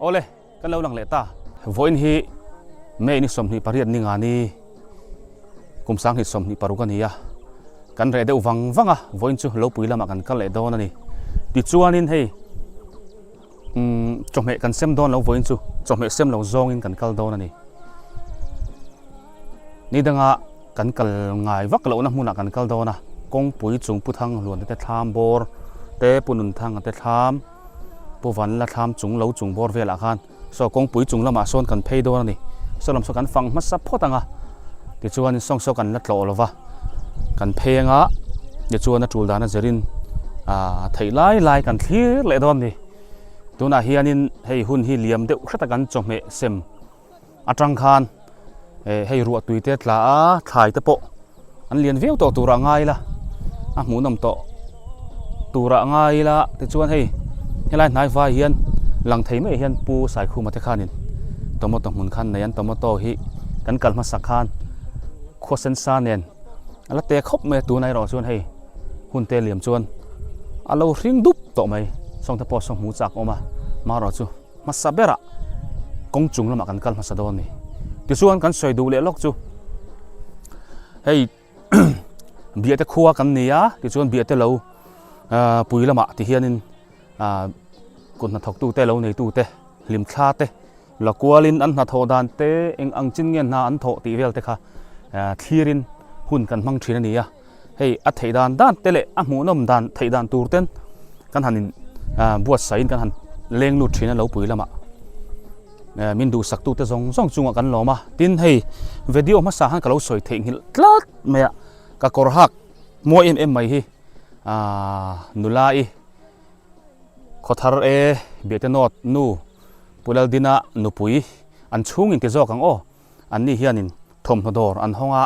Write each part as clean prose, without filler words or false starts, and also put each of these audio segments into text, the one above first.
Awle, kan lo lang leh ta. Vawiin hi May ni 28 ni nga ni kum 2026 a ni a, kan reh deuh vang vang a, vawiin chu Lopui lamah kan kal leh dawn a ni. Tichuanin hei umm chawhmeh kan sem dawn lo vawiin chu chawhmeh sem lo zawngin kan kal dawn a ni. Ni danga kan kal ngai vak lohna hmunah kan kal dawn a, kawngpui chung Pu Thanghluan te thlam bawr te Pu Nunthanga te thlam Pu Vanla thlam chung lo chung bawr velah khan saw kawngpui chung lamah sawn kan phei dawn a ni. Saw lam saw kan fang hmasa phawt ang a, tichuan sawng saw kan la tlawh lo va, kan phei anga tichuan a tul dan a zirin ah theih lai lai kan thlir leh dawn a ni. Tunah hianin hei hun hi liam deuh hret a kan chawhmeh sem atang khan eh hei ruah tui te tla a thlai te pawh an lian viau tawh turah ngai ila a hmuhnawm tawh turah ngai ila tichuan hei helai hnai vai hian lang thei mai hian pu Saikhuma te khanin tomato hmun khan nei an tomato hi kan kal hmasak khan khua sen sa nen a la te khawp mai a tunah erawh chuan hei hun te liam chuan a lo hring dup tawh mai sawngte pawh saw hmu chak awm a marawh chu. Hmasa berah kawng chung lamah kan kal hmasa dawn a ni. Tichuan kan sawi duh leh lawk chu hei Biahte khua kan ni a, tichuan Biahte lo pui lamah ti hianin kut hnathawktute lo neitute hlimthla te la kualin an hnathawh dan te eng ang chin nge hna an thawh tih vel te kha thlirin hun kan hmang thin a ni a. Hei a theih dan dan te leh a hmuhnawm dan theih dan tur ten kan han in buatsaih in kan han leng lut thin a lo pui lamah min duhsak tu te zawng zawng chungah kan lawm a tin hei video hmasa khan ka lo sawi theih nghilh tlat mai a ka kawr hak mawi em em mai hi ahh nula i khawthar e biate nawt nu Pu Laldina nupui an chhung in ti zawk ang aw. An ni hianin thawmhnaw dawr an hawng a,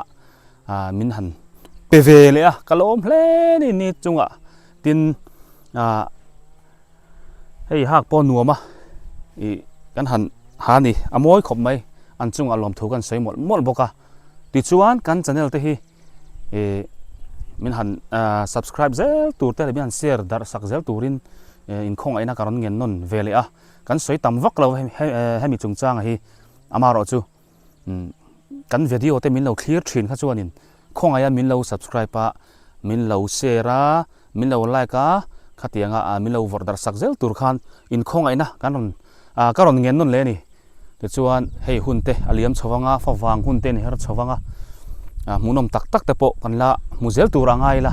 ah min han pe ve leh a, ka lawm hle ni ni chungah tin ah hei hak pawh nuam a ih kan han ha ni a mawi khawp mai an chungah lawmthu kan sawi mawlh mawlh bawk a tichuan kan channel te hi ih min han ah subscribe zel tur te leh min han share darh sak zel turin inkhawngaihna ka rawn ngen nawn ve leh a kan sawi tam vak lo hemi chungchangah hi. Amaherawh chu kan video te min lo thlir thin kha chuanin khawngaia min lo subscribe a, min lo share a, min lo like a, khatianga min lo vawrh darh sak zel tur khan inkhawngaihna kan rawn ka rawn ngen nawn leh a ni. Tichuan hei hun te a liam chho vang a, favang hun te a ni her chho vang a, hmuhnawm tak tak te pawh kan la hmu zel tur a ngai ila.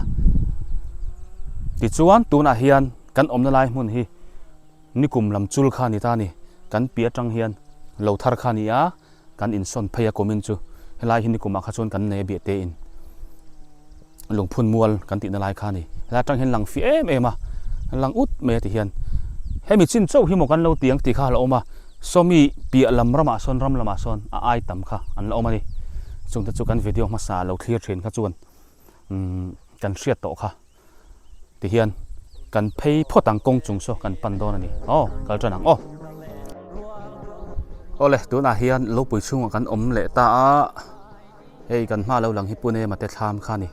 Tichuan tunah hian kan awmna lai hmun hi. Nikum lam chul kha ni ta ni, kan pi atang hian lo thar kha ni a, kan insawn phei a kumin chu helai hi nikumah kha chuan kan nei a biah te in lungphun mual kan tihna lai kha ni, helai atang hian lang fih em em a, lang ut mai a ti hian hemi chin chauh hi maw kan lo ti ang tih kha a la awm a, sawmi piah lam ramah sawn ram lamah sawn a ai tam kha an la awm a ni, chungte chu kan video hmasa lo thlir thin kha chuan umm kan hriat tawh kha. Tihian kan phei phawt ang kawng chung saw kan pan dawn a ni. Aw, kal tan ang aw. Awle, tunah hian lopui chhungah kan awm leh ta a, hei kan hma lo lang hi Pune mate thlam kha a ni.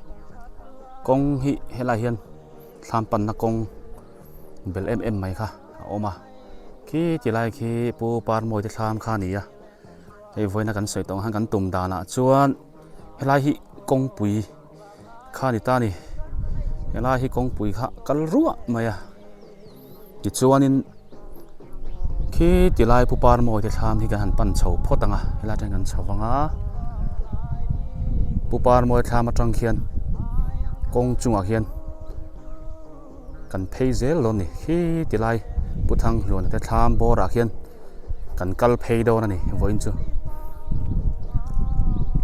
Kawng hi helai hian thlam panna kawng bel em em mai kha a awm a, khi ti lai khi Pu Parmawite thlam kha a ni a, hei vawiina kan sawi tawh ang khan kan tum danah chuan helai hi kawngpui. Kha ni ta ni helai hi kawngpui kha kal ruah mai a tichuanin khi ti lai pu parmawi te thlam hi kan han pan chho phawt ang a helai atang kan chho vang a pu parmawi thlam atang khian kawng chungah khian Kan phei zel dawn a ni khi ti lai Pu Thanghluana te thlam bawrah khian kan kal phei dawn a ni vawiin chu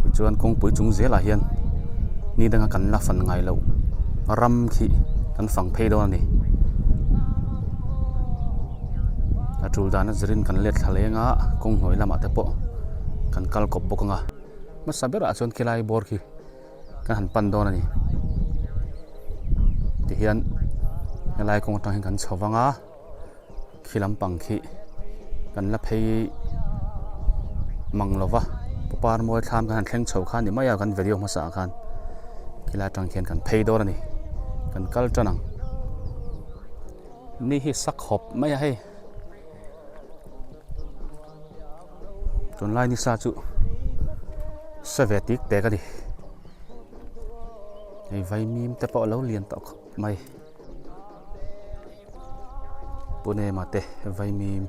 tichuan kawngpui chung zelah hian ni danga kan la fan ngai loh ram khi kan fang phei dawn a ni a tul dana zirin kan let thla leng a kawng hnuai lamah te pawh kan kal kawp bawk ang a hmasa berah chuan khilai bawr khi. Kan han pan dawn a ni tihian helai kawng atang hian kan chho vang a khi lampang khi kan la phei mang lo va pawpar mawi thlam kan han thleng chho kha a ni mai a kan video hmasa ah khan khilai atang khian kan phei dawn a ni kan kal tan ang ni hi sakhawp mai a hei. Tunlai nisa chu sa ve tik tek a ni. Hei vaimim te pawh a lo lian tawh khawp mai. Pune mah te vaimim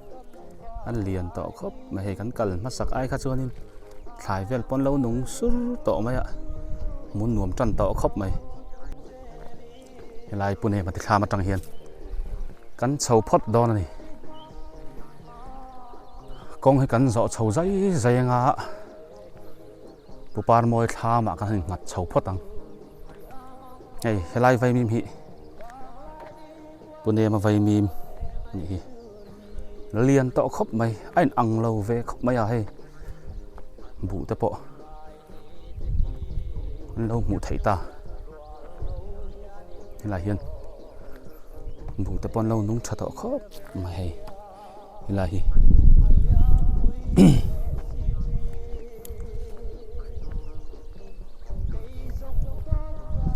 an lian tawh khawp mai hei kan kal hmasak ai kha chuanin thlai vel pawn lo nung sur tawh mai a hmun nuam tan tawh khawp mai helai pune mah te thlam atang hian kan chho phawt dawn a ni kawng hi kan zawh chho zai zai anga Pupar mawi thlamah kan han nghat chho phawt ang. Hei helai vaimim hi Punema vaimim nih hi lian tawh khawp mai a in ang lo ve khawp mai a hei buh te pawh an lo hmuh theih ta helai hian buh te pawh an lo nung tha tawh khawp mai hei. Helai hi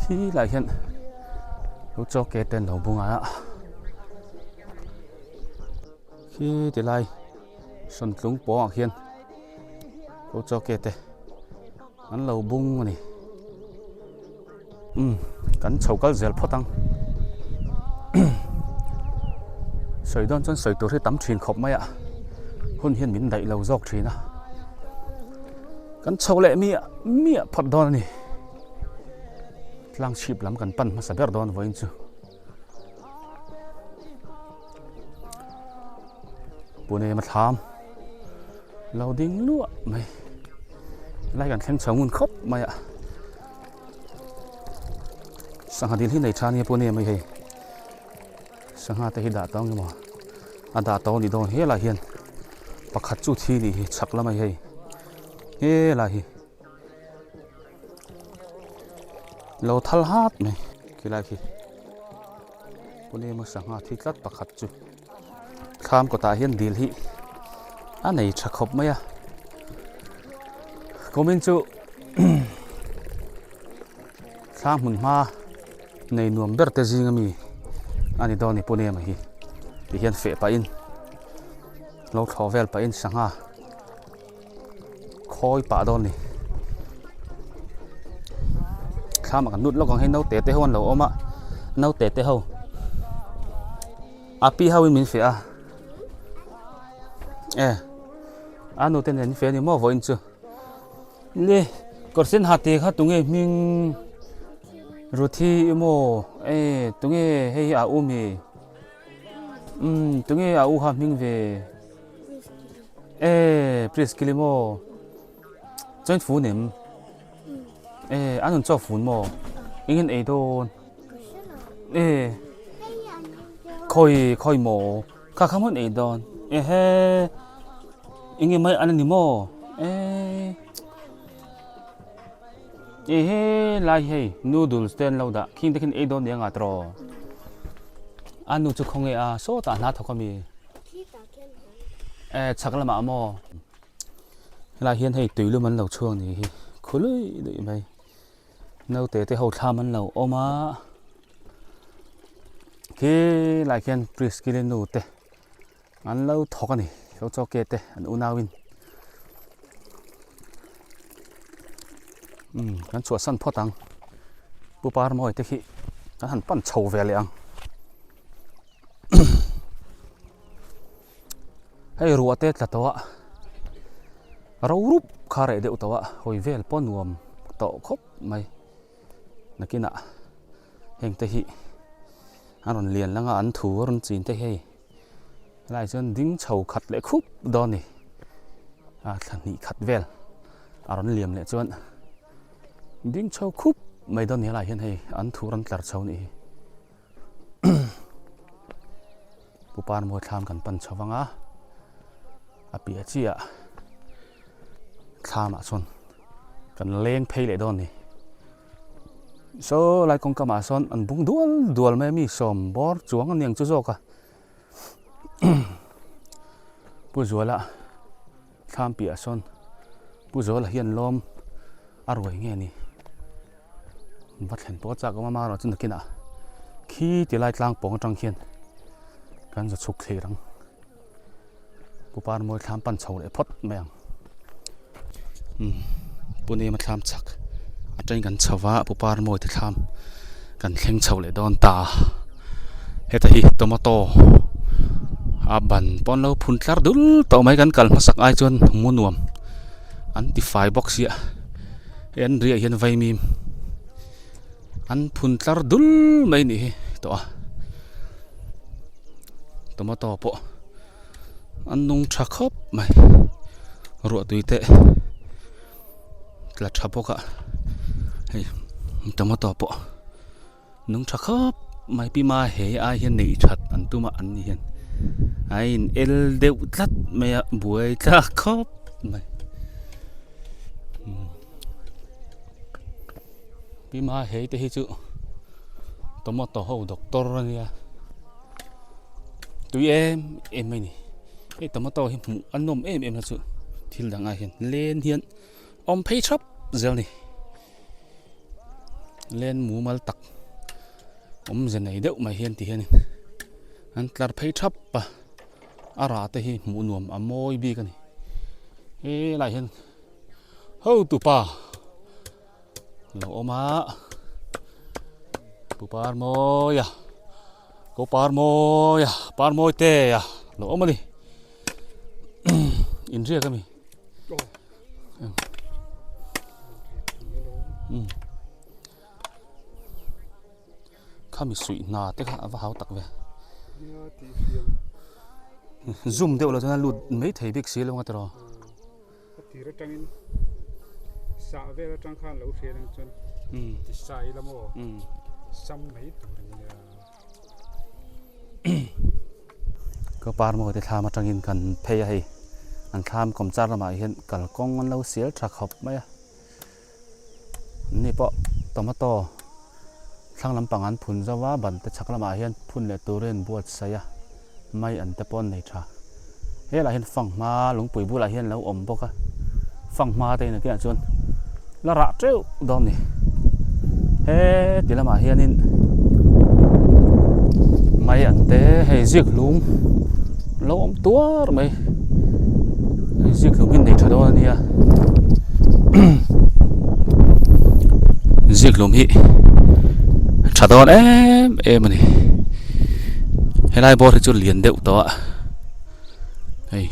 khi lai hian lo chaw ke te an lo bung a khi ti lai sawntlung pawngah khian lo chaw ke te an lo bung a ni. Umm kan chho kal zel phawt ang sawi dawn chuan sawi tur hi tam thin khawp mai a hun hian min daih lo zawk thin a kan chho leh miah miah phawt dawn a ni tlang chhip lam kan pan hmasa ber dawn vawiin chu Pune a thlam lo ding luah mai helai kan thleng chho ngun khawp mai a. Sangha dil hi nei tha ania pawh mai hei sangha te hi dah tawng emaw a dah tawng a nih dawn helai hian pakhat chu thi nih hi chhak lamah hi hei helai hi lo thal hat mai khilai khi pawh emaw sangha thi tlat pakhat chu. Thlam kawtah hian dil hi a nei tha khawp mai a kumin chu thlam hmun hma nei nuam ber te zing ami a ni dawn a ni pune mai hi ti hian feh pahin lo thlawh vel pahin sangha khawi pah dawn a ni thlam ah kan lut lawk ang hei naute te ho an lo awm a naute te ho. A pi ho in min fiah a e a nu te nen fiah a ni maw vawiin chu le kawr sen ha te kha tunge hming Ruthi i maw e tunge hei hi a u mi umm tunge a u ha hming ve e Priskili maw chuan fun em e a nun chaw fun maw engin ei dawn. E khawi khawi maw kha kha hmun ei dawn ehe enge mai an ani maw e ehe lai hei noodles te an lo dah khing te khin ei dawn nia tawh a nu chu khawnge a sawtah hna thawk ami e chhak lamah maw helai hian hei tuilum an lo chhuak ni hi khului lui mai. Naute te ho thlam an lo awm a khi lai khian Priscilla nu te an lo thawk a ni lo chaw ke te an unau in umm kan chhuah san phawt ang pu parmawi te khi kan han pan chho ve leh ang hei ruah te tla tawh a. Ro rup kha reh deuh tawh a, hawi vel pawh nuam tawh khawp mai. Nakinah heng te hi a rawn lian lang a, an thu a rawn chin te hi hei helaiah chuan ding chho khat leh khup dawn a ni. A thla hnih khat vel a rawn liam leh chuan ding chho khup mai dawn a ni helaiah hian hei an thu rawn tlar chho a nih hi. Pu Parmawi thlam kan pan chho vang a, a piah chiah thlamah chuan kan leng phei leh dawn a ni. Saw lai kawngka mah sawn an bung dual dual mai a mi sawm bawr chuang a niang chu zawk a Pu Zuala thlam piah sawn Pu Zuala hian lawm a ruai nge ni. Va thlen pawh chak awm a marawh chu nakinah khi ti lai tlang pawng atang khian kan za chhuk thlir ang pu parmawi thlam pan chho leh phawt mai ang. Pu Nima thlam chhak atangin kan chho va Pu Parmawi te thlam kan thleng chho leh dawn ta a heta hi tomato a ban pawn lo phun tlar dul tawh mai kan kal hmasak ai chuan hmu nuam an ti fai bawk sia hei an riah hian vaimim an phun tlar dul mai nih hi tawh a tomato pawh an nung tha khawp mai ruah tui te tla tha bawk a hei tomato pawh nung tha khawp mai pi ma he ai hian neih that an tum a an ni hian a in el deuh tlat mai a buai thlak khawp mai pi ma hei te hi chu tomato ho doctor a nia tui em em mai ni hei tomato hi hmuh a nawm em em na chu thil dang ah hian len hian awm phei thap zel a ni len mumal tak awmze nei deuh mai hian ti hianin an tlar phei thap a a rah te hi hmuh nuam a mawi bik a ni helaiah hian hotupa lo awm a pu parmawia ko parmawia parmawi te a lo awm a ni inriak a mi Khami suih hna te kha a va hau tak ve. Zoom deuh lo chuan a lut mai thei bik si lo nga tiraw. A tir atangin sah vel atang khan lo hriat ang chuan ti sai ila maw sam mai tur a nia. Ka parmaw te thlam atangin kan phei a hei an thlam kawmchar lamah hian kalkawng an lo sial tha khawp mai a. Ni pawh tomato thlang lampang an phun zauh a ban te chhak lamah hian phun leh turin an buatsaih a mai an te pawh an nei tha helaiah hian fanghma lungpui bulah hian a lo awm bawk a fanghma te in a piahah chuan la rah teuh dawn a ni heti lamah hianin mai an te hei zik hlum lo awm tuar mai hei zik hlum hi nei tha dawn a nia zik hlum hi tha dawn em em a ni helai bawr hi chu lian deuh tawh a hei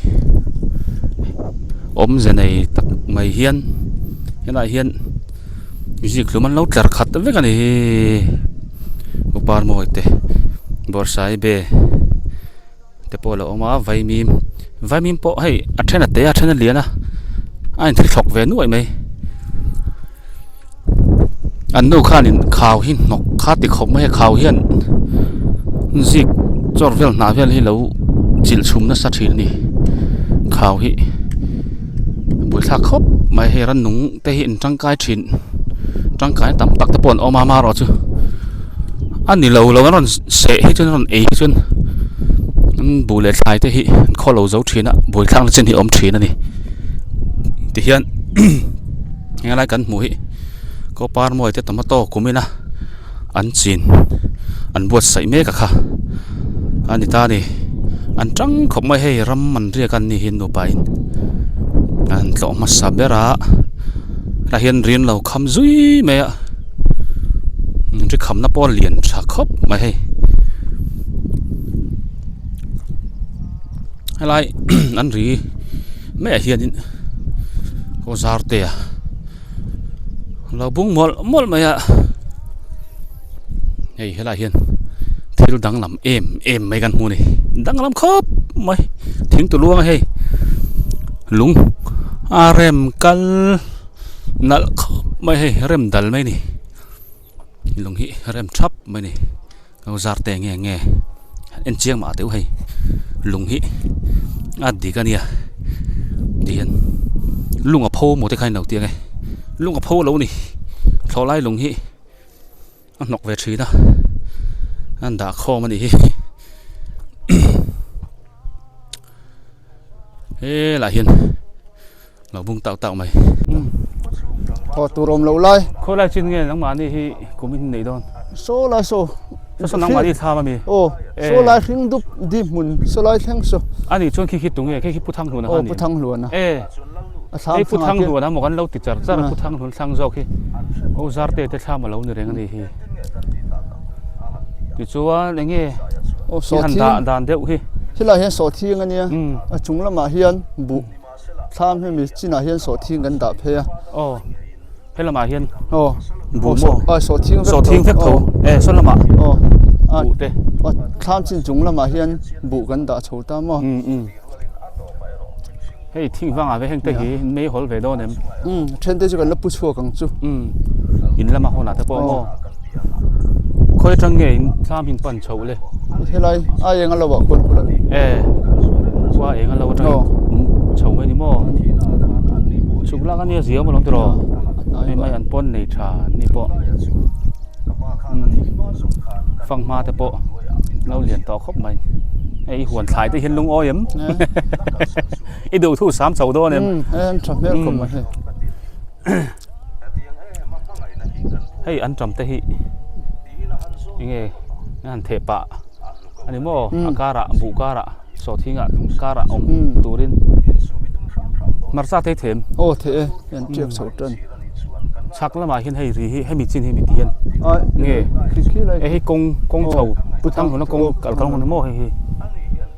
awmze nei tak mai hian helaiah hian zik hlum an lo tlar khat vek a ni hi parmawi te bawrhsaibe te pawh a lo awm a vaimim vaimim pawh hei a then a te a a then a lian a a inthlawk ve nuaih mai an nu khanin khau hi hnawk kha ti khawp mai a khau hian zik chawr vel hnah vel hi lo chilh chhum nasa thin a ni khau hi buaithlak khawp mai hei rannung te hi an tangkai thin tangkai tam tak te pawh an awm a amaherawhchu a ni lo lo an rawn seh hi chuan an rawn ei hi chuan an buh leh thlai te hi an khaw lo zo thin a buaithlak na chin hi a awm thin a ni tihian. Helai kan hmuh hi kaw parmawi te tomato kum ina an chin an buatsaih mek a kha a ni ta a ni an tang khawp mai hei ram an riak a ni hi nupa in an tlawh hmasa ber a helaiah hian rin lo kham zui mai a ri khamna pawh a lian tha khawp mai hei helai an ri maiah hianin kaw zar te a lo bung mawlh mawlh mai a hei helaiah hian thil danglam em em mai kan hmu a ni danglam khawp mai thing tu luang a hei lung a rem kal nalh khawp mai hei rem dal mai a ni lung hi rem thap mai a ni. Lo zar te nge nge en chiang mah deuh hei lung hi a dik a nia ti hian lung a pho maw te khan lo ti ang e lung a pho lo ni thlawh lai lung hi a hnawk ve thin a an dah khawm a nih hi helaiah hian. Lo bung tauh tauh mai. Thaw tur awm loh lai. Khawi lai chin nge nangmahni hi kum in neih dawn? Saw lai saw. Saw saw nangmahni thlam a mi? Aw, saw lai hring dup di hmun saw lai thleng saw. A nih chuan khi khi tu nge? Khi khi Pu Thanghluna kha a ni. Aw, Pu Thanghluna. E. A thlam Hei Pu thlangah khian. Thanghlun a maw kan lo ti char char a, Pu Thanghlun thlang zawk hi Pu Zarte te thlam a lo ni reng a ni hi. Tichuan eng nge Aw i han sawhthing. dah dan deuh hi. Helai hian sawhthing a nia, a chung lamah hian buh thlam hemi chinah hian sawhthing kan dah phei a. Aw he lamah hian Aw buh maw? Aw sawhthing vek tho. Sawhthing vek tho. E saw lamah Aw buh te. Aw thlam chin chung lamah hian buh kan dah chho ta maw? Um um. Hei thing vangah ve heng te hi mei hawl ve dawn em? Umm then te chu kan la pu chhuak ang chu. Umm in lama hawnah te pawh maw? Khawi atang nge in thlam in pan chhoh le? Helai a eng a lo ah khuan khual a. E khua eng a lo atang in chho mai ni maw? Chhuk lak ania zia awm alawm tiraw? Hei mai an pawn nei tha an ni pawh. Umm fanghma te pawh lo lian tawh khawp mai. Hei i huan thlai te hian lungawi em? I duh thu sam chho dawn em? Umm hei an tha hmel khawp mai hei. Hei an tam te hi enge an han theh pah a ni maw a karah buh karah sawhthing ah karah awm turin hmarcha te hi them. Aw theh e an tiak chho tan. Chhak lamah hian hei ri hi hemi chin hi mi ti hian nge e hei kawng kawng chho pu Thanghluna kawng kal kal hmun maw hei hi.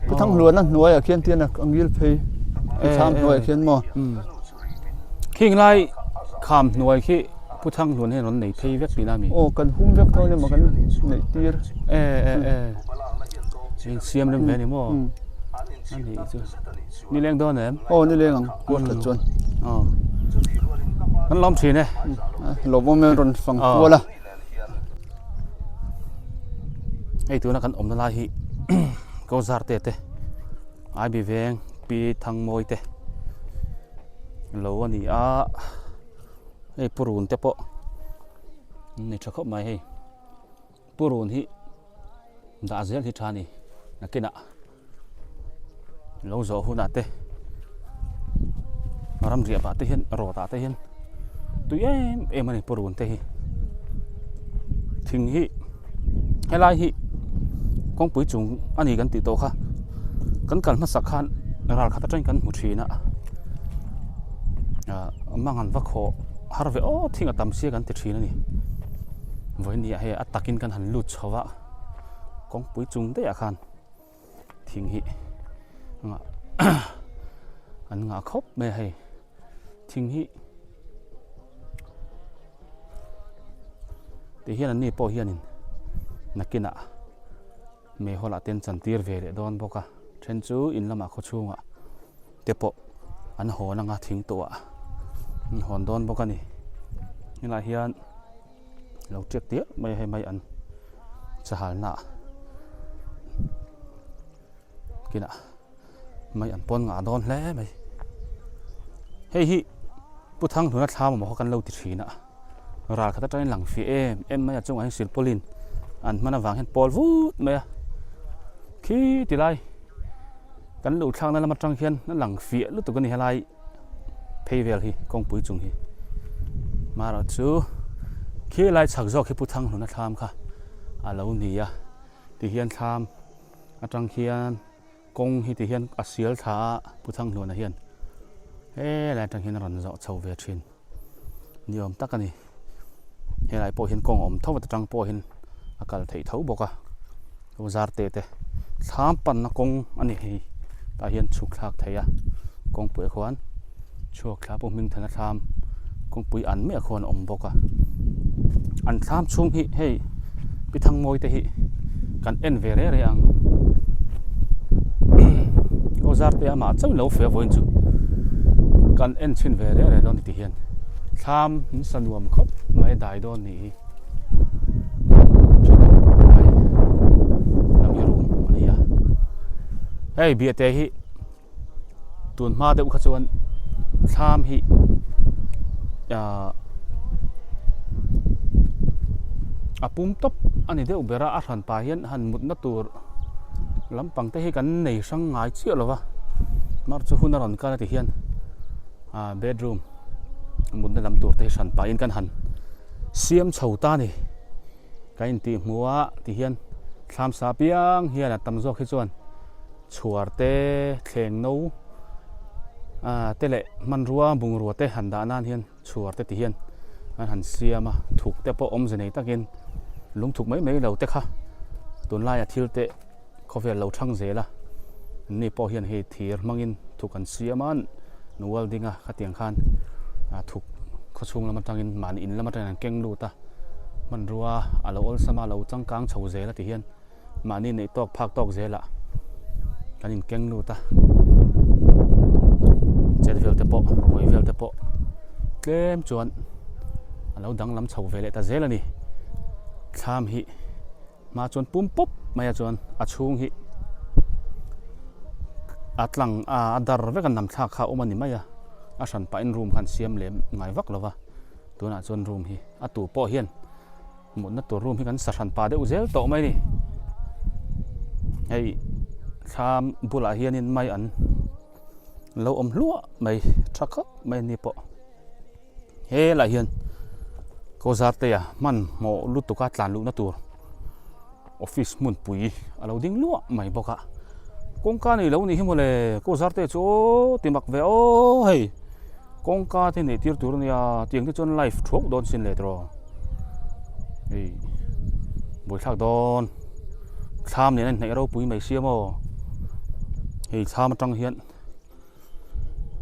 Pu Thanghluna hnuaiah khian tian a ngil phei pu Thang hnuaiah khian maw. Khing lai kham hnuai khi Pu Thanghluna hian rawn nei phei vek tihna a mi. Aw kan hum vek tho ania maw kan neih tir. E e e in siam rem ve a ni maw a nih chu. Nileng dawn em? Aw nileng ang kual khat chuan. Aw. Kan lawm thin e. Lawmawm em rawn fang kual a. Hei tuna kan awmna lai hi Kozar te te IB veng Pi Thangmawi te lo a ni a. Hei purun te pawh an nei tha khawp mai hei. Purun hi dah zel hi tha a ni nakinah lo zawh hunah te ram riah pah te hian rawt ah te hian tui em em a ni purun te hi thing hi helai hi kawngpui chung a ni kan tih tawh kha kan kal hmasak khan ral khat atangin kan hmu thin a ah mang an va khawh har ve aw thing a tam sia kan ti thin a ni. Vawinia hei a takin kan han lut chho a kawngpui chung daih ah khan thing hi ngah an ngah khawp mai a hei thing hi ti hian an ni pawh hianin nakinah meihawl ah te an chantir ve leh dawn bawk a then chu in lamah khaw chhungah te pawh an hawn anga thing tawhah an hawn dawn bawk a ni helaiah hian. lo tiak diak mai a hei mai an chahalna kinah mai an pawn ngah dawn hle mai hei hi pu Thanghluna thlam awm kha kan lo ti thin a ral khat atangin lang fih em em mai a chungah hian silpawlin an hman avang hian pawl vut mai a khi ti lai kan luh thlakna lam atang hian a lang fiah lutuk a ni helai. Phei vel hi kawngpui chung hi marawh chu khi lai chhak zawk hi Pu Thanghluna thlam kha a lo ni a ti hian thlam atang khian kawng hi ti hian a sial thla a Pu Thanghluna hian helai atang hian a rawn zawh chho ve thin ni awm tak a ni helai pawh hian kawng a awm tho a atang pawh hian a kal theih tho bawk a. Lo zar te te thlam panna kawng a ni hei tah hian chhuk thlak thei a kawngpui ah khuan chhuak thla pawh hming thana thlam kawngpui an miah khuan a awm bawk a an thlam chhung hi hei pi thangmawi te hi kan en ve reng reng ang aw zar te amah chauh in lo feh vawiin chu kan en chhin ve reng reng dawn a ni ti hian thlam in sa nuam khawp mai a dai dawn a nih hi. Lam hi room a ni a hei biahte hi tun hma deuh kha chuan thlam hi ahh a pum tawp a ni deuh ber a a hran pah hian han mutna tur lampang te hi kan nei hrang ngai chiah lo va mar chu hun a rawn kal a ti hian ahh bedroom mutna lam tur te hi hran pahin kan han Siam chho ta ni. Ka intih hmuh a ti hian thlam sa piang hian a tam zawk hi chuan chhuar te thleng no Ah te leh hmanrua bungrua te han dah nan hian chhuar te ti hian an han siam a, thuk te pawh awmze nei takin lungthuk mai mai lo te kha tunlaia thil te khawvel lo thang zel a, anni pawh hian hei thir hmangin thuk an siam a, an welding a khatiang khan ah thuk khawchhung lam atangin mahni in lam atangin an keng lut a, hmanrua a lo awlsam a, a lo changkang chho zel a ti hian. Mahni neih tawk phak tawk zelah kan inkeng lut a, chet vel te pawh hawi vel te pawh tlem chuan a lo danglam chho ve leh ta zel a ni. Thlam hi hma chuan pum pawp mai a chuan a chhung hi a tlang a a dar vek a nam thlak kha a awm a ni mai a, a hran pahin room kha an siam lem ngai vak lo va, tunah chuan room hi a tu pawh hian. Mutna tur room hi kan sa hran pah deuh zel tawh mai a ni. Hei thlam bulah hianin mai an lo awm hluah mai tha khawp mai a ni pawh. Helaiah hian Kozartea hmanhmawh lutuka tlan luhna tur office hmunpui a lo ding luah mai bawk a. Kawngka nei lo nih hi mawle Kozartea chu aw ti mak ve aw hei. Kawngka te neih tir tur a nia tiang te chuan live thuak dawn sin leh tawh hei buaithlak dawn thlam nen a inhnaih ropui mai sia maw hei thlam atang hian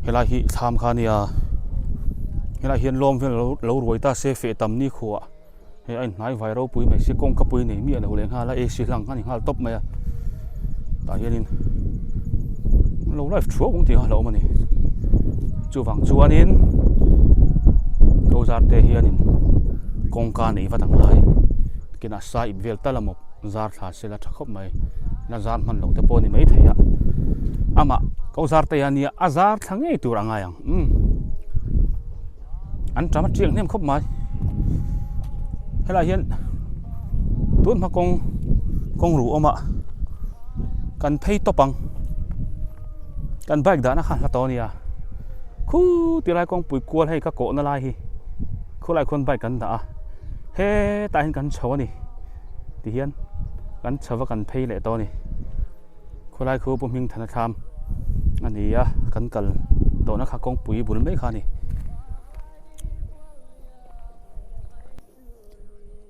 helai hi thlam kha a nia helai hian lawm vel lo ruai ta se feh tam ni khuah. Hei a inhnai vai ropui mai si kawngka pui nei miah lo leh nghal a AC hlang a ni nghal tawp mai a tah hianin lo live thuak ang tih kha a hlauhawm a ni chuvang chuanin Gozar te hianin kawngka nei vat ang lai kinah sa ip vel tal amaw zar thla se la tha khawp mai la zar hman lo te pawh a ni maithei a amah Gozar te hian a zar thla ngei tur a ngai ang umm. An tam a tiang hnem khawp mai helaiah hian tun hma kawng kawng ruh awm a kan phei tawp ang kan bike dahna kha hla tawh a nia khu ti lai kawngpui kual hei ka kawhna lai hi khulai khuan bike kan dah a hetah hian kan chho a ni tihian kan chho a kan phei leh tawh a ni. Khawlai khu Pu Hmingthana thlam a ni a, kan kal tawhna kha kawngpui bul mai kha a ni.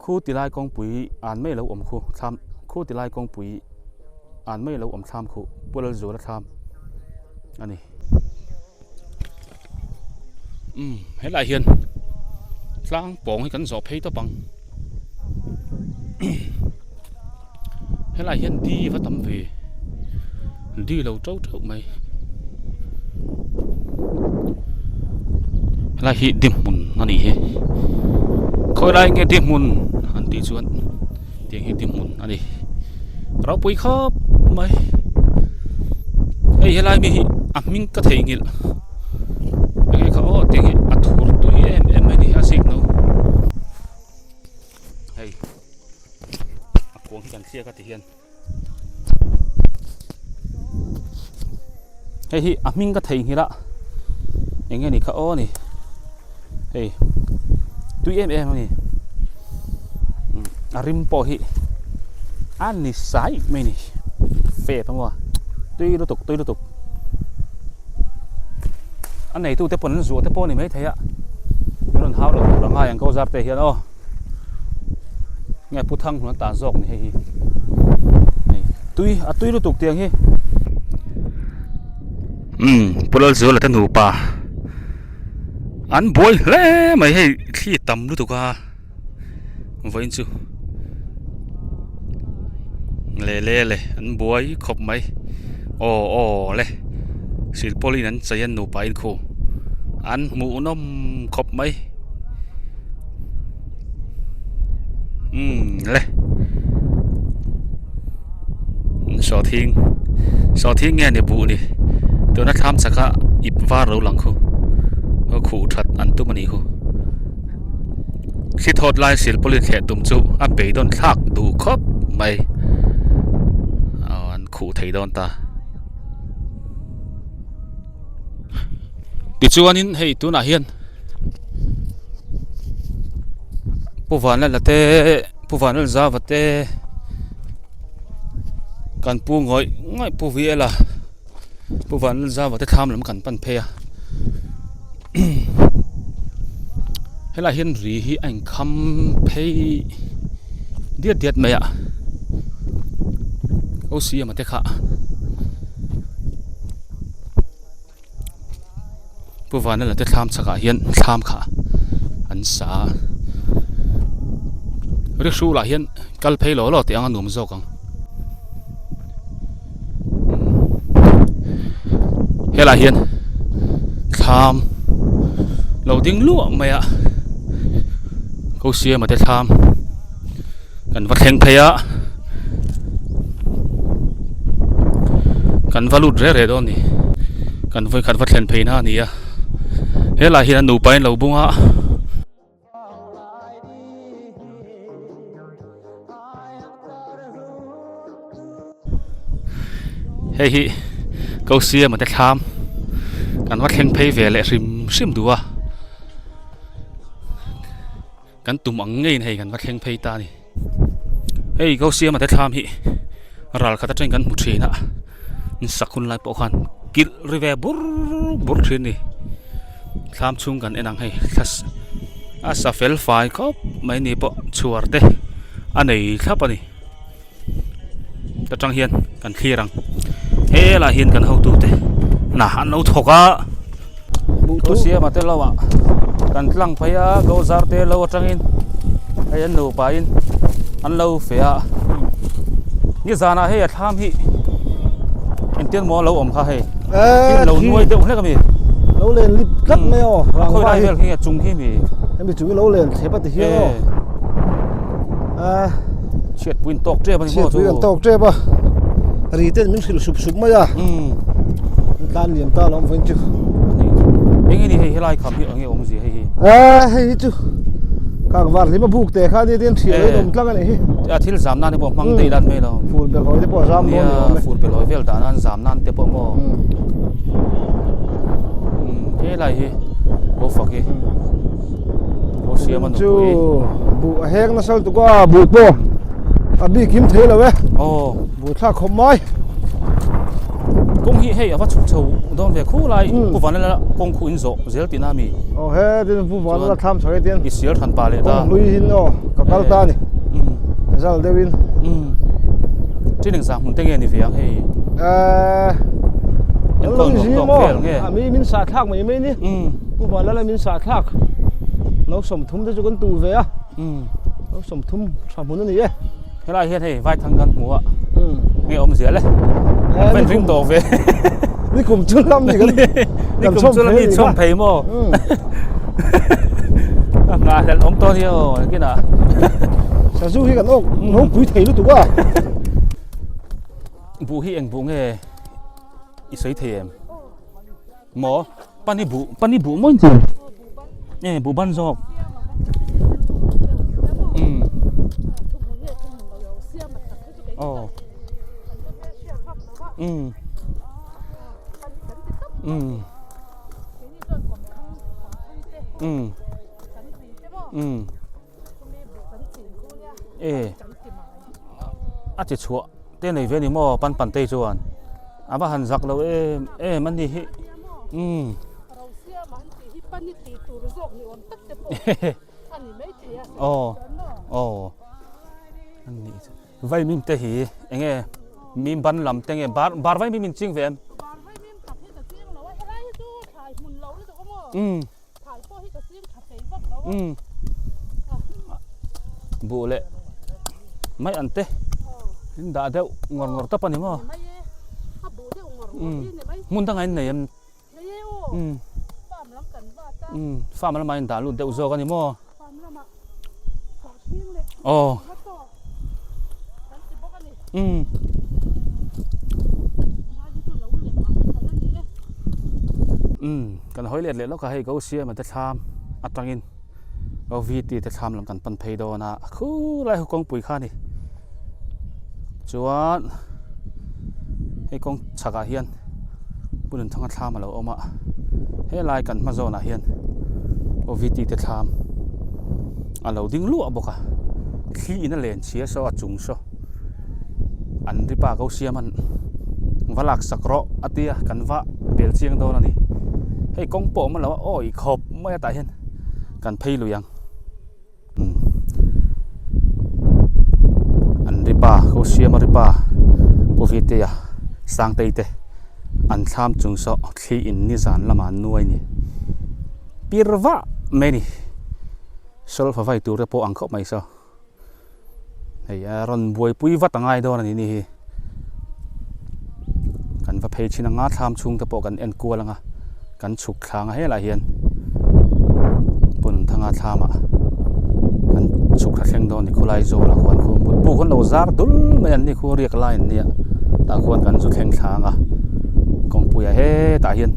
Khu ti lai kawngpui an mai lo awm khu thlam khu ti lai kawngpui an mai lo awm thlam khu Pu Lalzuala thlam a ni. Umm helaiah hian tlang pawng hi kan zawh phei tawp ang helaiah hian di va tam ve di lo to teuh mai helai hi di hmun a nih hi khawi lai nge di hmun an tih chuan tiang hi di hmun a ni ropui khawp mai hei helai mi hi a hming ka theihnghilh enge kha aw tiang hi a thur tui em em mai ni a zik no hei a kuang hi kan thliak a ti hian. Hei hi a hming ka theihnghilh a eng nge ni kha aw ni hei tui em em a ni a rim pawh hi a ni sai mai a ni fep a maw tui lutuk tui lutuk a neitu te pawn an zuah te pawh a ni maithei a min rawn hau lo tur a ngai ang ko zar te hian aw. Nge pu thang hmun tan zawk ni hei hi hei tui a tui lutuk tiang hi umm pu Lalzuala te nupa an buai hle mai hei thli tam lutuk a vawiin chu le le le an buai khawp mai aw aw le silpawlin an chei an nupa in khu an hmuhnawm khawp mai. Umm le sawhthing sawhthing nge ni buh ni tuna thlam chaka ip var lo lang khu khuh that an tum a nih khu thli thawt lai silpawlin thleh tum chu a beidawn thlak duh khawp mai aw an khuh thei dawn ta. Tichuanin hei tunah hian Pu Vanlala te Pu Vanlalzava te kan pu ngawih ngawih Pu Viela Pu Vanlalzava te thlam lam kan pan phei a. Helaiah hian ri hi a inkham phei diat diat mai a ko siama te kha Pu Vanlala te thlam chhakah hian thlam kha an sa a rihrulah hian kal phei law law teh ang a nuam zawk ang. Helaiah hian thlam lo ding luah mai a ko siama te thlam kan va thleng phei a kan va lut reh reh dawn a ni kan vawikhat va thlen phei na a ni a helaiah hian an nupa in lo bung a. Hei hi ko siama te thlam kan va thleng phei ve leh hrim hrim duh a kan tum ang ngeiin hei kan va thleng phei ta a ni hei ko siama te thlam hi ral khat atangin kan hmu thin a sak hun lai pawh khan kilh ri ve bur bur thin a ni thlam chhung kan en ang hei thla a sa fel fai khawp mai ni pawh chhuar te a nei thlap a ni. Ta tang hian kan thlir ang helaiah hian kan hotute hna an lo thawk a thu siama te lo ah kan tlang phei a gozar te lo atangin hei an nupa in an lo feh a nizanah hei a thlam hi engtin maw a lo awm kha hei thil lo nuai deuh hlek a mi lo len lip tlat mai aw rangva hi vel hi a chung hi mi hemi chung hi lo len thlep a ti hian aw Chhiatpui an tawk tep a ni maw chu? Chhiatpui an tawk tep a, ri ten min hrilh sup sup mai a, an tlan liam ta alawm vawiin chu. Eng nge ni hei helai kham hi eng nge awmzia hei hi? Hei hi chu kangvar hlim a buk te kha nia tin thian in awm tlang a nih hi. A thil zam nan te pawh hmang daih lan mai lo. Fur belhawi te pawh a zam dawn ni awm e. Fur belhawi vel dan an zam nan te pawh maw. Helai hi Bofak hi. Chu buh a heng nasa lutuk a buh pawh a bik him thei lo e buh thlak khawp mai kawng hi hei a va chhuk chho dawn ve khu lai pu vanlala kawng khu in zawh zel tihna a mi aw he tin pu vanlala thlam chho he tin i sial than pa leh ta kawng hlui hin aw ka kal ta ni zal deuh in training zah hmun te nge ni ve ang hei enkawl nuam tawk vel nge a mi min sah thlak mai mai ni Pu Vanlala min sah thlak no 30 te chu kan tu ve a no 30 tha hmun a ni e helai hian hei vaithang kan hmu a nge awm zel e kan ven ring tawh ve ni kum chu lam ni kan ni kum chu lam ni chhawm phei maw a nghah hlelh awm tawh nia aw kinah sazu hi kan awk ropui thei lutuk a buh hi eng buh nge i sawi thei em Maw? Pani buh, pani buh mawi chu. E buh ban zawk. Um. Oh. Um. Um. Um. Um. E. A chi chhuah te nei ve ni maw pan pan te chuan a va han zak lo em em a ni hi umm aw aw vaimim te hi eng nge mim ban lam te nge bar bar vaimim in ching ve em umm umm buh leh mai an te in dah deuh ngawr ngawr tawp a ni maw umm hmun dangah in nei em umm umm farm lamah in dah lut deuh zawk a ni maw aw umm. Umm kan hawi let leh lawk a hei go siama te thlam atangin go vt te thlam lam kan pan phei dawn a khulai ho kawngpui kha a ni chuan hei kawng chhakah hian Pu Nunthanga thlam a lo awm a helai kan hma zawnah hian go vt te thlam a lo ding luah bawk a thli in a len chhia saw a chung saw. An ri pa ko siam an va lak sak rawh a tia kan va bel chiang dawn a ni. Hei kawng pawh a awm lo a, awi khawp mai a tah hian kan phei lui ang. An ripa ko siama ripa Pu Vitea Sangtei te an thlam chung saw thli in nizan lamah an nuai ni. Pir vah mai a ni. Solfa vai tur te pawh ang khawp mai saw. Hei a rawn buaipui vat a ngai dawn a ni ni hi. Kan va phei thin anga thlam chhung te pawh kan en kual anga kan chhuk thlang a helaiah hian Punthanga thlamah kan chhuk thla thleng dawn a ni khawlai zawlah khuan khu mutbu khawn lo zar dul mai an ni khu riak lai an nia tah khuan kan zu thleng thlang a kawngpuiah hetah hian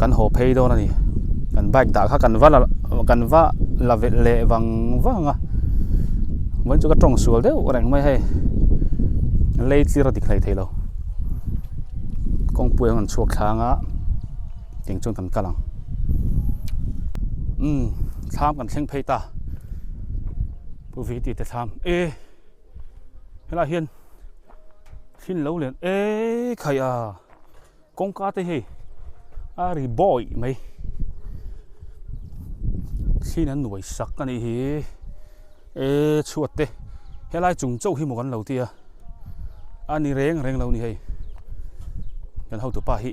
kan haw phei dawn a ni kan bike dah kha kan va la kan va la velh leh vang vang a vawiin chu ka tawng sual deuh reng mai hei lei tlir a dik hlei thei lo kawngpui an rawn chhuak thlang a tiang chuan kan kal ang umm thlam kan thleng phei ta pu vi tih te thlam e helaiah hian thil lo lian e khai a. Kawngka te hei a ri bawih mai thliin an nuai sak a nih hi e chhuat te helai chung chauh hi maw kan lo ti a a ni reng reng lo ni hei kan hotu pa hi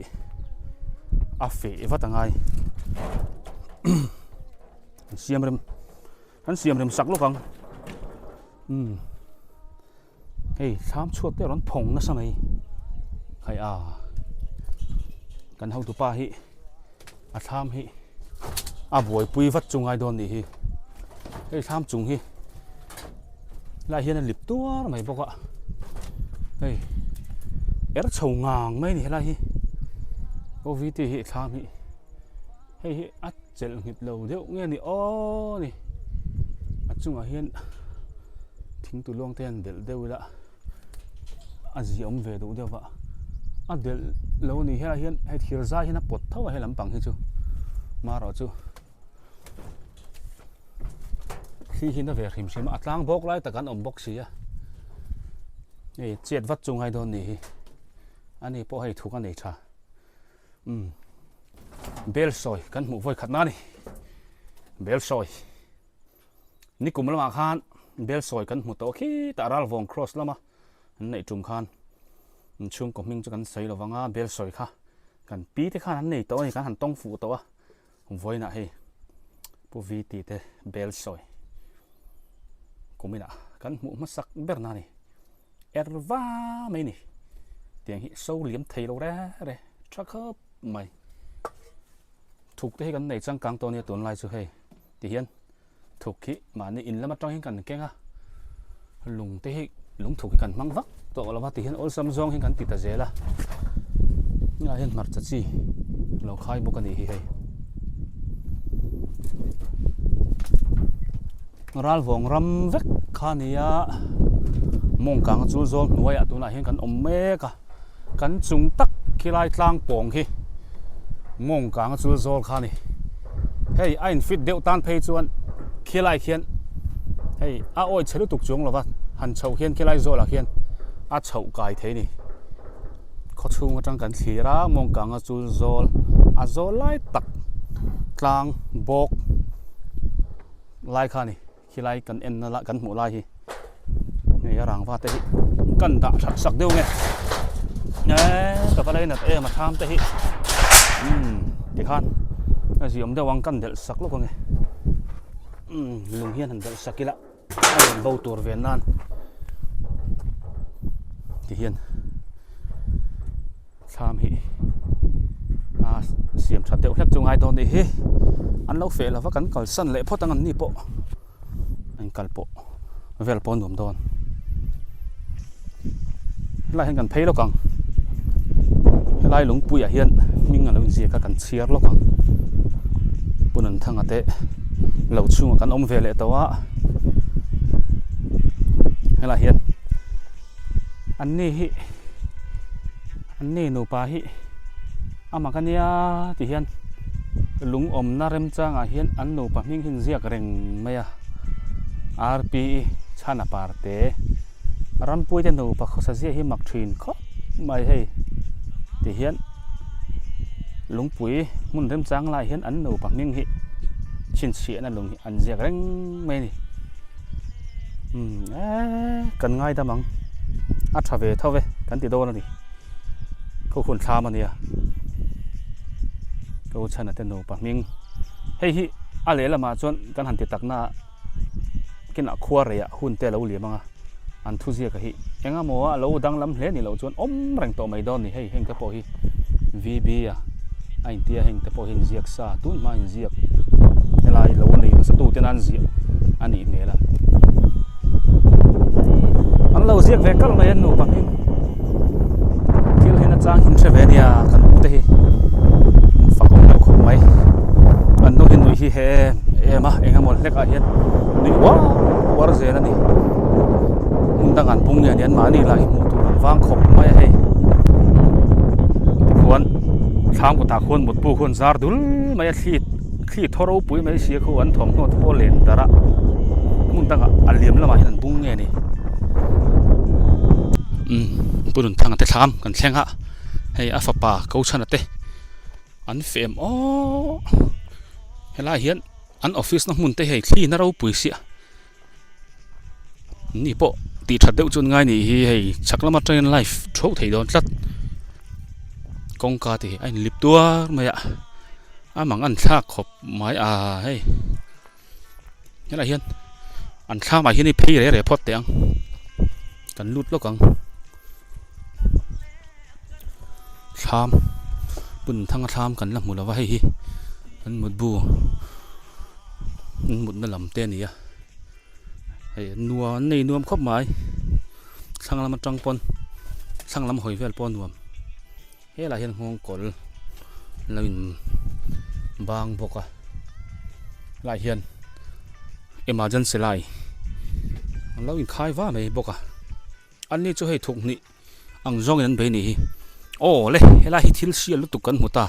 a feh vat a ngai an siam rem an siam rem sak lawk ang umm. Hei thlam chhuak te a rawn phawng nasa mai khai a kan hotupa hi a thlam hi a buaipui vat chu ngai dawn nih hi hei thlam chung hi lai hian a lip tuar mai bawk a hei er chho ngang mai a ni helai hi OVT hi thlam hi hei hi a chelh nghet lo deuh nge ni aw ni a chungah hian. Thing tu luang te an delh deuh ila a zia awm ve duh deuh va a delh lo ni helaiah hian hei thir zai hian a pawt tho a he lampang hi chu marawh chu thli hi na ve hrim hrim a a tlang bawk lai tak an awm bawk si a hei chet vat chu ngai dawn ni hi ani pawh hei thuk a nei tha umm bel sawi kan hmuh vawi khat na a ni bel sawi. Nikum lamah khan bel sawi kan hmu tawh khi tah Ralvawng cross lama an neih tum khan chhungkaw hming chu kan sawi lo vang a bel sawi kha kan pi te khan an nei tawh a ni kan han tawng fuh tawh a vawiinah hei Pu VT te bel sawi kuminah kan hmuh hmasak ber na a ni er va mai a ni tiang hi so liam thei lo re re tha khawp mai thuk te hi kan nei changkang tawh a nia tunlai chu hei. Ti hian thuk hi mahni in lam atang hian kan keng a, lung te hi lung thuk hi kan hmang vak tawh lo va ti hian awlsam zawng hian kan ti ta zel a, hengah hian hmarcha chi lo khai bawk a nih hi hei. Ralvawng ram vek kha a ni a, mawngkang chu zawl hnuaiah tunah hian kan awm mek a. Kan chung tak khilai tlang pawng hi mawng kang a chul zawl kha a ni. Hei a in fit deuh tan phei chuan khilai khian hei a awi chhe lutuk chuang lova han chhoh hian khilai zawlah khian a chhoh kai thei a ni. Khaw chhung atang kan thlir a mawng kang a chul zawl a zawl lai tak tlang bawk lai kha a ni. Khilai kan en na lah kan hmuh lai hi hei a rangva te hi kan dah that sak deuh nge eee ka va lainat em a thlam te hi umm tikhan a ziawm deuh ang kan delh sak lawk ange umm lung hian han delh sak ila a rawn bo tur ve nan tihian. Thlam hi a siam that deuh hlek chu ngai dawn nih hi an lo feh lova kan kalsan leh phawt ang an ni pawh an kal pawh vel pawh a nuam dawn helaiah hian kan phei lawk ang helai lungpuiah hian hming a lo inziak a kan chhiar lawk ang Pu Nunthanga te lo chhungah kan awm ve leh tawh a helaiah hian. An ni hi an ni nupa hi a mak a nia ti hian lung awmna remchangah hian an nupa hming hi an ziak reng mai a R_P_E chhana parte rampuite nupa khawsa ziah hi mak thin khawp mai hei ti hian. Lungpui hmun remchang lai hian an nupa hming hi chhinchhiahna lung hi an ziak reng mai a ni. Umm eee kan ngaidam ang a tha ve tho ve kan ti dawn a ni. Khu hun thlam a nia. Ko chhana te nupa hming hei hi a lehlamah chuan kan han ti takna ah kinah khua reiah hun te a lo liam ang a, an thuziaka hi eng emaw a lo danglam hle ni loh chuan awm reng tawh mai dawn ni hei heng te pawh hi VB a a intia heng te pawh hi inziak sa tun hma inziak helai lo nei hmasa tu ten an ziah a nih hmel a an lo ziak ve kalh mai an nupa hming thil hi nachang hin hre ve nia kan u te hi fak awm deuh khawp mai an nu hi nuih hi he em a eng emaw hlek ah hian nuih uar uar zel a ni hmun dang an bung nge ni an mahni lah hi hmuh tur an vang khawp mai a hei tikhuan thlam kawtah khuan mutbu khuan zar dul mai a thli thli thaw ropui mai sia khu an thawmhnaw te pawh len darh a hmun dangah a liam lamah hian an bung nge ni umm pu Nunthanga te thlam kan thleng a hei a fapa ko chhana te. An fem aww helai hian an office na hmun te hei thli na ropui sia ni pawh tih that deuh chu an ngai nih hi hei chhak lama train live tho thei dawn tlat kawngka te hi a inlip tuar mai a a mang an thlak khawp mai a hei helai hian an thlam ah hian hei phei reh reh phawt teh ang kan lut lawk ang. Thlam hmun thanga thlam kan la hmu lo va hei hi an mutbu an mutna lam te a ni a hei nuam an nei nuam khawp mai thlang lam atang pawn thlang lam hawi vel pawh a nuam helaiah hian nghawng kawl lo in bang bawk a helaiah hian emergency lai an lo inkhai va mai bawk a. An ni chu hei thuk hnih ang zawngin an bei nih hi. Aw le, helai hi thil hriat lutuk kan hmu ta.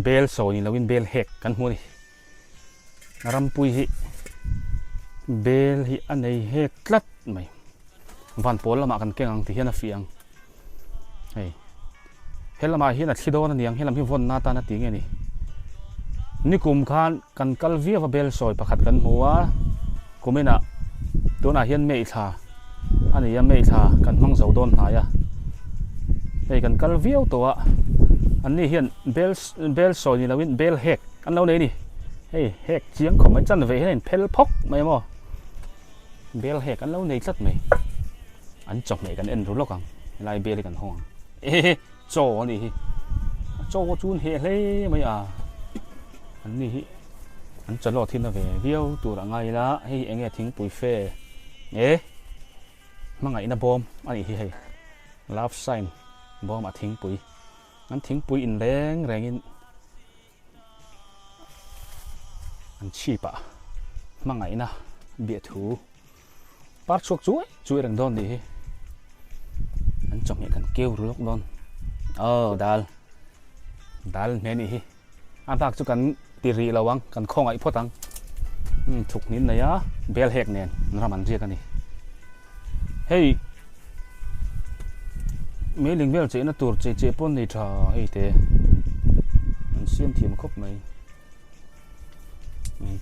Bel sawi ni loin bel hek kan hmu a ni. Rampui hi bel hi a nei hek tlat mai. Van pawl lamah kan keng ang ti hian a fiah ang. Hei he lamah hian a thli dawn a niang helam hi vawnna atan a ti nge ni nikum khan kan kal viau a bel sawi pakhat kan hmu a kuminah tunah hian May thla a ni a May thla kan hmang zo dawn hnai a hei kan kal viau tawh a an ni hian bel bel sawi ni loin bel hek an lo nei a ni hei hek chiang khawp mai chanve hian a inphel phawk mai maw bel hek an lo nei tlat mai. An chawhmeh kan en ru lawk ang, helai bel hi kan hawng ang. Ehe chaw a nih hi, chaw chu an heh hle mai a, an ni hi an chawlawt hi na ve viau tur a ngai ila, hei hi enge thingpui fe e hmangaihna bawm a nih hi hei, love sign bawm a thingpui, an thingpui in reng reng in. An chhip ah hmangaihna biahthu par chhuak chuai chuai reng dawn nih hi an chawhmeh kan keu ru lawk dawn aw dal dal hmeh nih hi a bak chu kan ti rih lo ang kan khawngaih phawt ang um thuk hnin nei a bel hek nen ram an riak a ni hei meiling vel chehna tur chei cheh pawn nei tha hei te an siam thiam khawp mai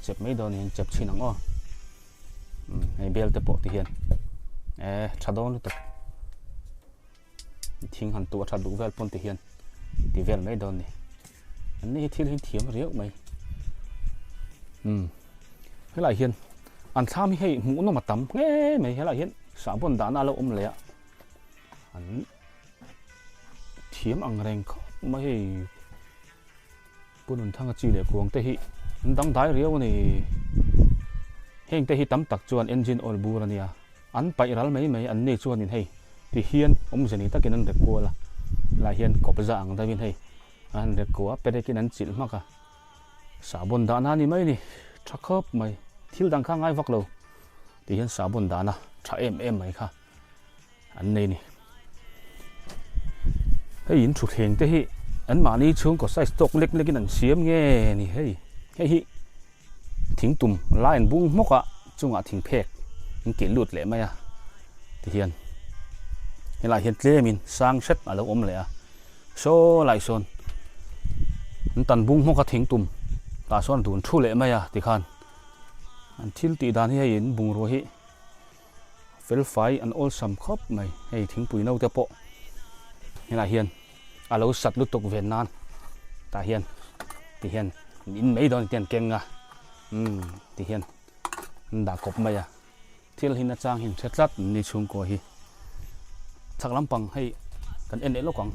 chep mai dawn hian chep chhin ang aw hei bel te pawh ti hian eh tha dawn lutuk thing han tuah that duh vel pawn ti hian ti vel mai dawn ni an ni hi thil hi thiam riau mai um helai hian an thlam hi hei hmuh nawm a tam nge mai helai hian sahbawn dahna a lo awm leh a an thiam ang reng khawp mai hei. Pu Nunthanga chi leh kuang te hi an dangdai riau a ni. Heng te hi tam tak chuan engine oil bur a nia. An paih ral mai mai an ni chuanin hei ti hian awmze ni takin an rek kual a. Helai hian kawpza ang deuhin hei an rek kuah a, perekin an chilh hmak a. Sahbawn dahna a ni mai a ni, tha khawp mai. Thil dang kha ngai vak lo ti hian sahbawn dahna tha em em mai kha. an nei ni. Hei in thutthleng te hi an mahni chhungkaw size tawk lek lek in an siam nge ni hei. Hei hi thing tum lai an bung hmawk a chungah thing phek an keh lut leh mai a tihian helaiah hian tlem in sang hret a lo awm leh a. Saw lai sawn an tan bung hmawk a thing tum tah sawn a dun thu leh mai a tikhan an thil tih dan hi hei in bungrua hi fel fai an awlsam khawp mai hei thingpui no te pawh helaiah hian a lo sat lutuk ven nan tah hian ti hian an in mai dawn tih an keng a umm ti hian an dah kawp mai a. Thil hi nachang hin hre tlat ni chhungkua hi chhak lampang hei kan en leh lawk ang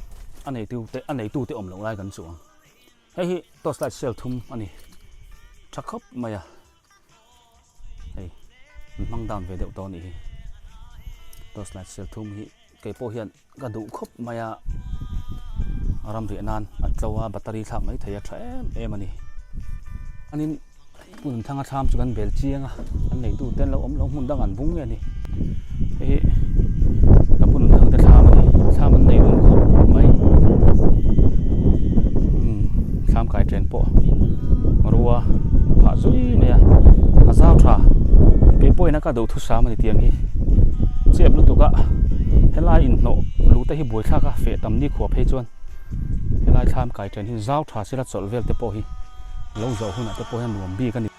a neitu te a neitu te awm loh lai kan chuh ang hei hi torch light cell thum a ni tha khawp mai a hei an hmang down ve deuh tawh a nih hi torch light cell thum hi kei pawh hian ka duh khawp mai a ram riah nan a tlo a battery thlak mai thei a tha em em a ni chuanin hmun thanga thlam chu kan bel chiang a an neitu te an lo awm lo hmun dang an bung nge a ni hei hi ka hmun thang te thlam a ni thlam an nei dun khawp mai umm thlam kai then pawh rua phah zui mai a a zau tha keipawhin a ka duhthusam a ni tiang hi chep lutuk a helai inhnawh luh te hi buaithlak a feh tam ni khuap phei chuan helai thlam kai then hi zau tha sela chawlh vel te pawh hi lo zawh hunah te pawh hian nuam bik a ni.